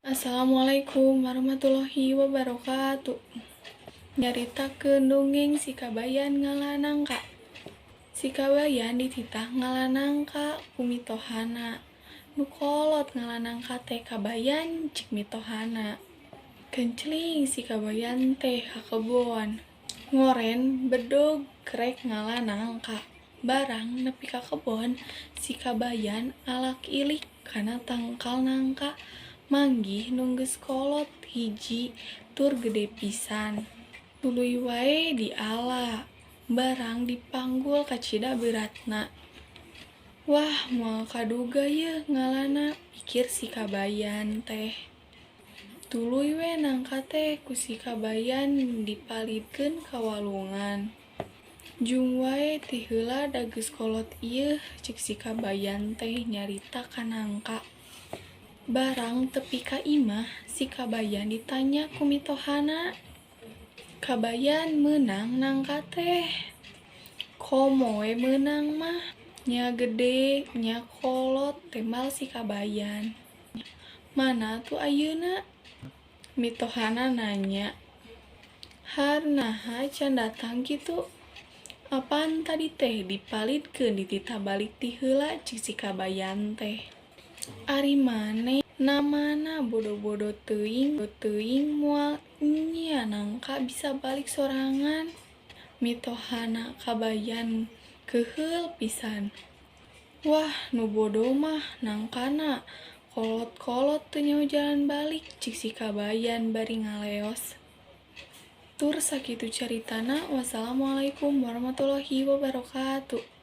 Assalamualaikum warahmatullahi wabarakatuh. Nyaritakeun dongeng si Kabayan ngala nangka. Si Kabayan dititah ngala nangka ku mitohana. Nu kolot ngala nangka teh Kabayan, cik mitohana. Kencling si Kabayan teh ka kebon. Ngoren bedog rek ngala nangka. Barang nepi ka kebon, si Kabayan alak ilik kana tangkal nangka, manggih nu geus kolot hiji tur gede pisan. Tuluy wae diala, barang dipanggul kacida beuratna. Wah, moal kaduga yeuh ngalana, pikir si Kabayan teh. Tuluy we nangka teh ku si Kabayan dipalidkeun ka walungan. Jung wae ti heula da geus kolot ieuh, cek si Kabayan teh nyarita ka nangka. Barang tepi ka imah, si Kabayan ditanya ku mitohana. Kabayan meunang nangka teh. Komo we meunang mah, nya gede nya kolot, tembal si Kabayan. Mana atuh ayeuna? Mitohana nanya. Har, naha can datang kitu? Apan tadi teh dipalidkeun dititah balik ti heula, cek si Kabayan teh. Ari maneh namana bodo-bodo teuing teuing moal nya nangka bisa balik sorangan. Mitohana Kabayan keuheul pisan. Wah, nu bodo mah nangkana, kolot-kolot teu nyaho jalan balik, cik si Kabayan bari ngaleos. Tur sakitu caritana, wassalamualaikum warahmatullahi wabarakatuh.